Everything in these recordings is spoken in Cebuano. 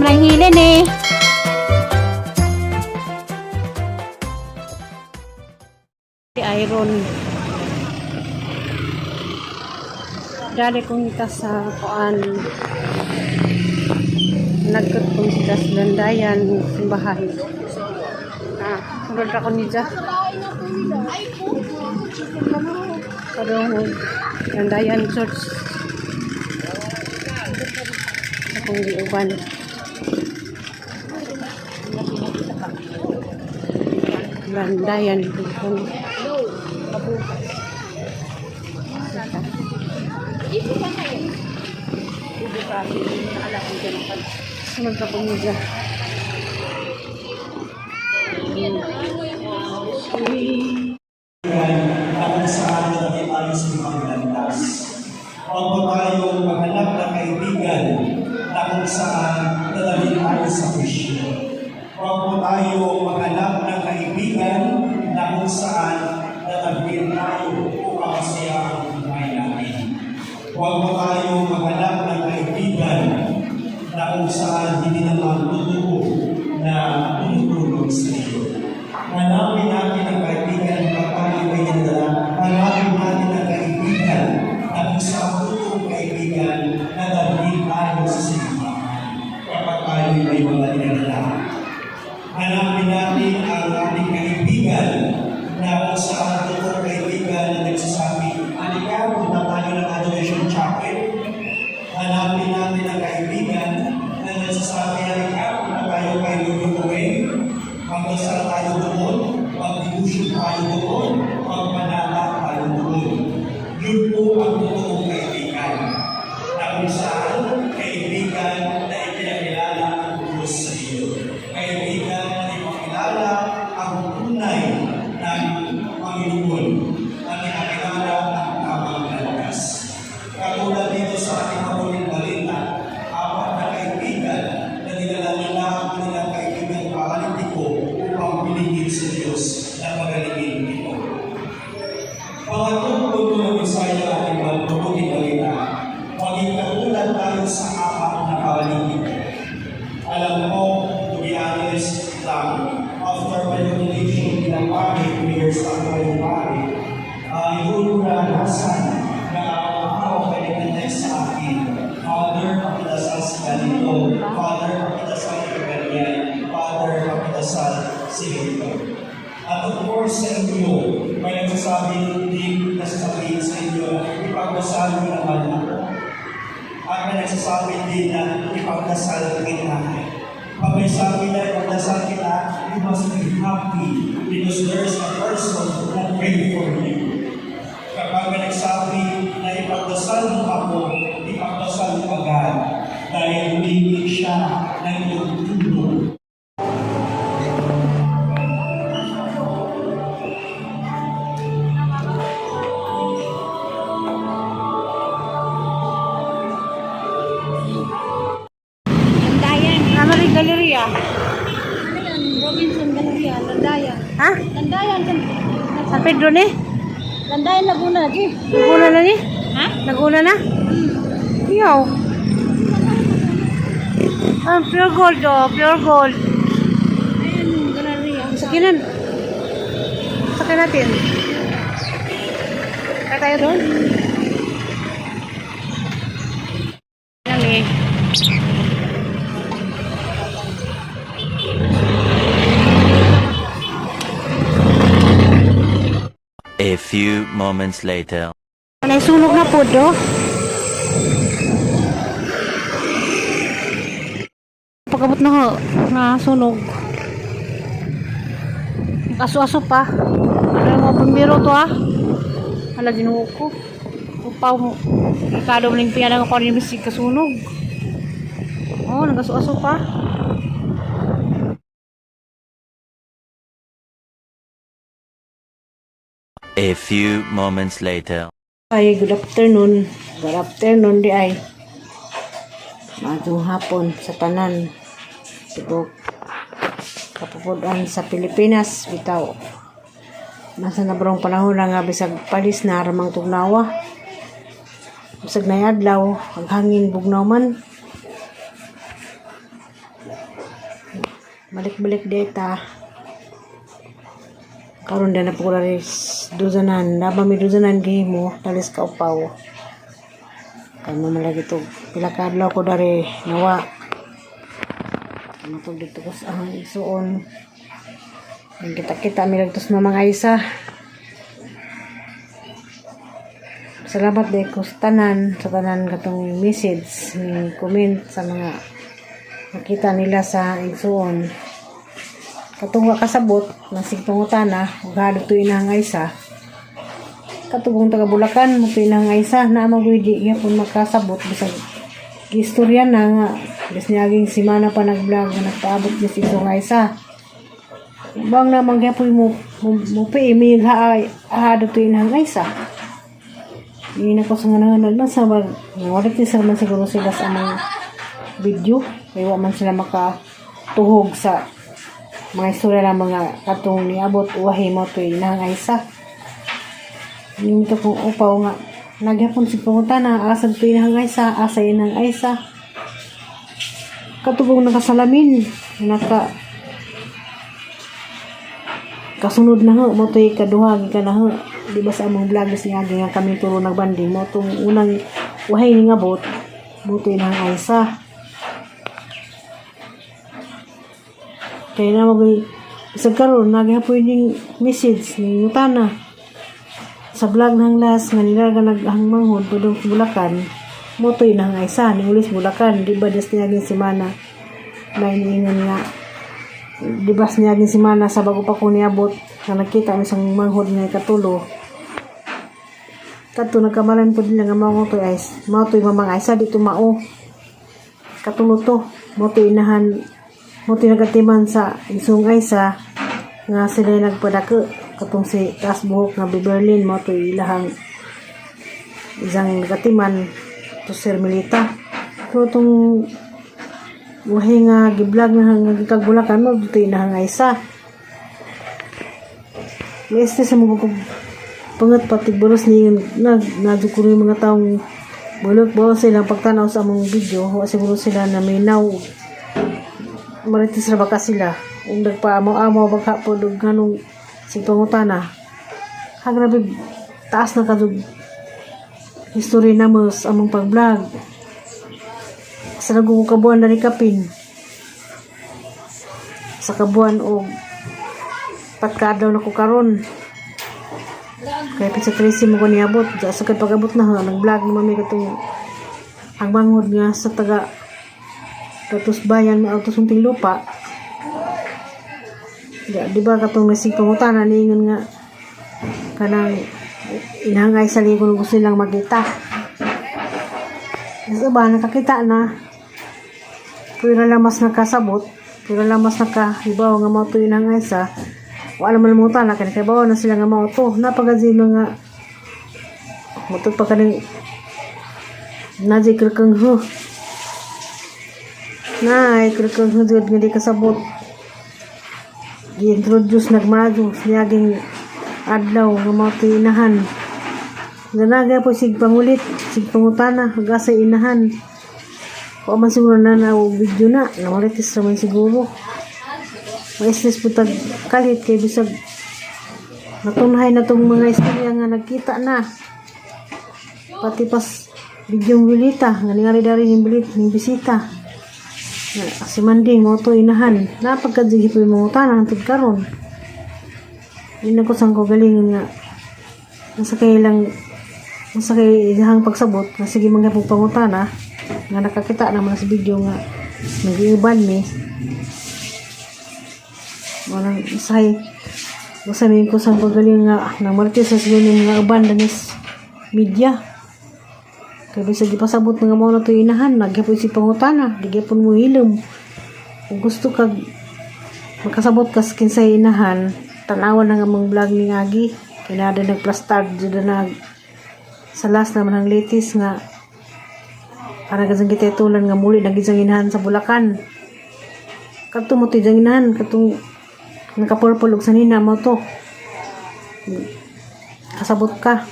Lang hilin eh. Iron. Dali kong ita sa kuan. Nagkot kong sila sa landayan, simbahan. Ah, sunod ako niya. Padung Landayan Church. Akong giuban. Landayan. Sunod ka po niya. Na kung saan nalagay tayo sa ibang landas. Huwag po tayong maghanap ng kaibigan na kung saan dadalhin tayo sa bisyo. Huwag po tayo maghanap ng kaibigan na kung saan dadalhin tayo upang masaya ang buhay natin. Huwag po tayo maghanap ng kaibigan na kung saan hindi naman totoo na tumutulong sa iyo. Hanapin natin ang kaibigan pag tayo ay dinadala. Hanapin natin ang kaibigan na kung saan totoong kaibigan na dalhin tayo sa simbahan kapag tayo may mga dinadala. Hanapin natin ang ating kaibigan na kung saan totoong kaibigan na nagsasabi, "Halika, punta tayo ng Adoration Chapel." Hanapin natin ang kaibigan na nagsasabi, "Halika, punta tayo kay Lolo Noel. Magdasal tayo doon, mag-devotion tayo doon, magpanata tayo doon." Yun po ang totoong kaibigan. Na kung saan, kaibigan na ipinakilala ang Diyos sa iyo. Kaibigan na ipakilala ang tunay ng Panginoon at ipakilala ang tamang landas. Katulad dito sa ating mabuting balita, apat na kaibigan na dinala nila ang kanilang kaibigan paralitiko upang hilingin sa Diyos na pagalingin ito. Pangatlong punto ng ensayo ng ating mabuting balita, maging katulad tayo sa apat na paralitiko. Alam ko, to be honest lang, after my ordination bilang pare, 2 years after my pare, yun naranasan na araw-araw may nagte-text sa akin, "Father, pakidasal si ganito. Father, pakidasal si ganyan. Father, pakidasal si ganito." At of course sa inyo, may nagsasabi din na sasabihin sa inyo na ipagdasal mo naman ako. At may nagsasabi din na ipagdasal kita. Pag may sabi na ipagdasal kita, you must be happy because there's a person who pray for you. Kapag may nagsabi na ipagdasal mo ako, ipagdasal mo agad dahil humingi siya ng iyong tulong. Landayan. Ano rin galleria? Ano yan? Robinson Galleria. Landayan. Ha? Landayan. San Pedro ni? Landayan, Laguna lagi. Laguna na ni? Ha? Laguna na? Iyaw. Ah, pure gold oh, pure gold. Ayan yung galleria. Sakinan. Sakyan natin. Kaya tayo doon? Kami. A few moments later. Naisunog na po do. Pagkabot na ho, nasunog. Aso-aso pa. Ano mga bumbiro to ah. Hala, ginuo ko. Upaw mo. Ikado mo lang pinadang ako rin bisig kasunog. Oh, nagaso-aso pa. A few moments later. Ay, good afternoon. Good afternoon di ay. Maayong hapon sa tanan. Tibok kapupudan sa Pilipinas bitaw. Nasa nabrong panahon na nga bisag palis na ramang tugnawa. Bisag na adlaw, ang hangin bugnaw man. Balik-balik data. Karon na po ko dari duzanan. Naba mi duzanan gihimo talis ka upaw. Kay mo malagi to pila ka adlaw ko dari nawa. Matug dito ko sa ang isuon. Ang kita-kita mi lagtos mga isa. Salamat din ko sa tanan katong message ni comment sa mga nakita nila sa igsuon. Katong wa kasabot nasig pangutana ug hadto to inang isa. Katong taga Bulacan mo to inang isa na magoy di gyapon makasabot bisag gistorya na nga bis niaging simana pa nag-vlog nga nagpaabot ni si isong isa. Bang naman gyapon mo mi ha to inang isa. Hindi na ko sa nga nagna sa wag wala ti sa man siguro sila sa among video kay wa man sila makatuhog sa mga istorya ng mga katong niabot uwahi mo to inang isa. Yung to kung upaw nga nagyapon si pangutana asa to inang isa, asa inang isa. Katubong nakasalamin naka kasunod na ho mo to'y kaduha gikan na ho, di ba, sa among vlog ni agi nga kami turo nagbanding mo tong unang wahay ni nga bot mo to'y nang Aisa. Kaya na mag isag karon naghapoy ning message ni Mutana sa vlog ng last nga nila nga naghangmanghod padung Bulacan mo to'y nang Aisa ni ulis Bulacan. Di ba, des niaging semana na iniingon nga, di ba, niyaging semana sa bago pa ko niabot nga nakita ang isang manghod nga ikatulo kadto nagkamalan po nila nga mao to ay mao to'y mamang Aisa dito mao katulo to mo to'y inahan mo to'y nagatiman sa isong Aisa nga sila nagpadako katong si taas buhok nga Beverlyn mo to'y ilahang isang nagatiman to Sir Milita. So itong wahi nga giblog nga nga gikagbulakan mo dito inahang Aisa. May este sa mga pangat patigburos ni na nadukuro yung mga taong bulok ba sila pagtanaw sa among video. Wa siguro sila na may naw maritis ra baka sila ug nagpaamaw-amaw baka po ug nganong sig pangutana. Ha, grabe taas na kadug history na mo sa among pag-vlog sa nagong kabuan na rin kapin sa kabuan o patkadaw na ko karon kaya pizza 13 mo ko niabot sa kay pag-abot na ha, nag-vlog naman may katong ang manghod nga sa taga Datos Bayan autos ng lupa. Di ba katong nasig pangutana niingon nga kanang inahangay sa likod gusto nilang makita. Sa ba nakakita na pwera lang mas nakasabot, pwera lang mas nakahibaw nga mao to inahangay sa wala man mo tana kay nakahibaw na sila nga mao to napagadi mga mutod pa kaning najay kang ho nay kang ho jud nga di kasabot. Gi-introduce nagmadyo niyaging adlaw nga mao to inahan. Ganaga po sig pangulit sig pangutana hagasa inahan. Wa man siguro na na og video na namaritis ra man siguro. Ma-stress po tag kalit kay bisag natunhay na tong mga istorya nga nagkita na pati pas bidyong bilita nga ningali dari ning bilit ning bisita nga si Manding mo to inahan. Napagkadzigi po yung mga utana hantod karon. Yun ako sang ko galingon nga nasa kay lang nasa kay ilahang pagsabot nga sige mga pong pangutana nga nakakita naman sa video nga nag-iuban mi. Walang usahay basta may ko sang pagaling nga nang marites sa siguro ng mga uban danis media kay bisag gipasabot nga mao na to inahan nagyapon si pangutana di gyapon mo hilom. Kung gusto kag makasabot kas kinsay inahan, tanawan na nga among vlog ni Agi kay naa nagplastar jud na sa last naman ang latest nga para gazang gititulan nga muli na gid inahan sa Bulacan. Kadto mo to inahan katong nakapurple og sanina mo to kasabot ka.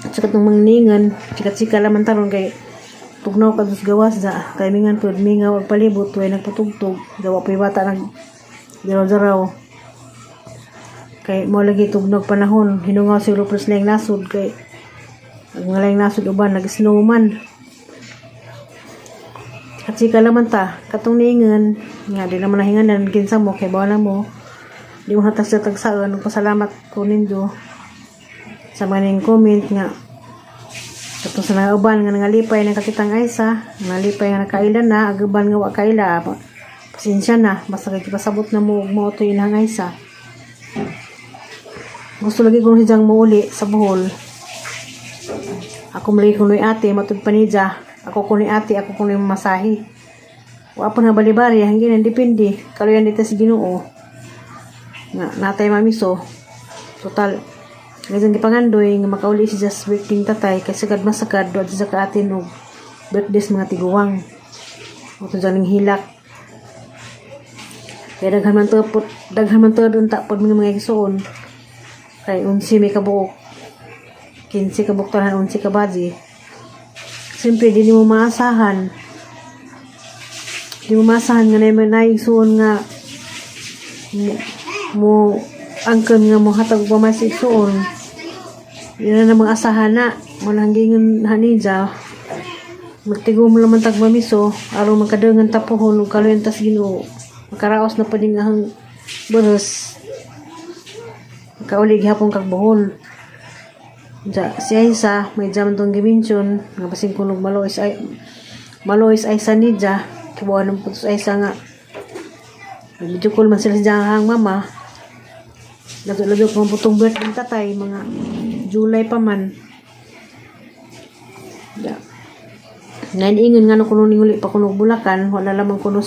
At sa katong mangningan, sikat-sika laman taron kay Tugnaw ka sa gawas da timingan pud mingaw og palibot, way nagpatugtog, gawa pa bata nag daraw-daraw. Kay mo lagi tugnog panahon, hinungaw siguro plus laing nasod kay ang mga laing nasod uban nag-snow man. At sika laman ta, katong niingon, nga di naman nahinganan, kinsa mo, kay bawa na mo, di mo hatas sa tagsaan, pasalamat ko nindo sa mga ning comment nga katong sa mga uban nga nangalipay ng kakitang Aisa, nangalipay nga nakaila na, aguban nga wa kaila, pasensya na, basta kay pasabot na mo ug mao to ilang Aisa. Gusto lagi kong siyang muuli sa Bohol. Ako malagi kuno'y ate, matud pa niya. Ako kuno'y ate, ako kuno'y masahi. Wa pa na balibari, hanggang depende. Kaluyan dito sa Ginoo. Nga, natay mamiso. Total, ngayon gipangandoy nga makauli si just birthday tatay kay sagad masagad do sa kaatin og birthday sa mga tiguwang. Mo dyan ning hilak. Kaya daghan man to pud, daghan man to unta pod mga igsoon. Kay 11 may kabuok. 15 ka buktaran, 11 ka baji. Siyempre, di mo maasahan. Di mo maasahan nga na may naigsuon nga mo angkan nga mo hatag pa mas igsuon. Di na namang asahan na. Mo lang gingon hanija. Magtigom laman tag mamiso aron magkadangan tapuhon ug kaluyan tas Ginoo. Makaraos na pa din ang baros. Kauli gihapon kag Bohol. Ja, si Aisa, may jam tong gimension, nga basin kunog malois ay malois Aisa ni ja, kibuan ng putos Aisa nga. Video call man sila sa hang mama. Lago-lago pa putong birthday ng tatay, mga July pa man. Ja. Ngayon ingon nga no kuno ning pa kuno Bulacan, wala lamang kuno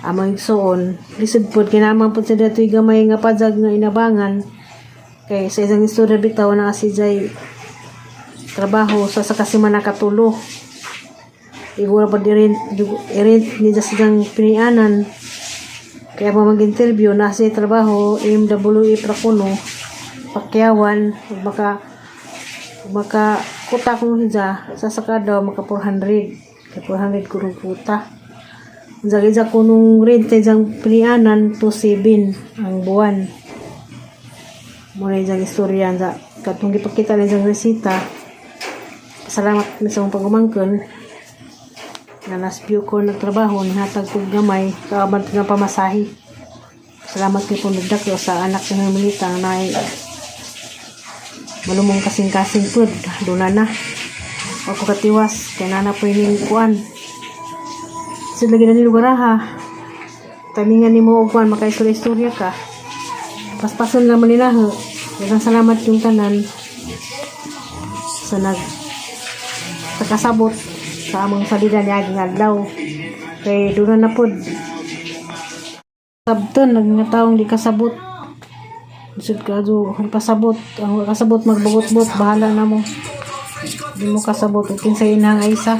amang igsuon. Lisod pod kinamang pod sa datoy gamay nga pajag nga inabangan. Kay sa isang istorya bitaw na si Jay trabaho sa kasimana katulo. Igura pa i-rent, i-rent ni sa siyang pinianan. Kaya mo mag-interview na siya trabaho MWE pra kuno pakyawan ug maka kuta kung siya sa saka daw maka 400, kay 400 kuno kuta. Unsa gid kunong rent sa isang pinianan, 27 ang buwan. Mo na isang istorya sa katong gipakita na isang resita. Salamat mi sa mong pagumangkon nga nas view ko nagtrabaho, nihatag kog gamay kaabant nga pamasahi. Salamat kay pong sa anak ng Hermelita na malumong kasing-kasing pud duna na ako katiwas kay nana po yung kuan. Sa lagi na ni lugar ha, tamingan nimo og kuan, makaistorya-istorya ka, paspason lang man nila ha. Daghang salamat yung tanan sa nag sa kasabot sa among salida niaging adlaw kay doon na pod sabton nag nga taong di kasabot. Lisod ka do pasabot ang kasabot, magbugot-bot, bahala na mo. Di mo kasabot ug kinsay inang Aisa.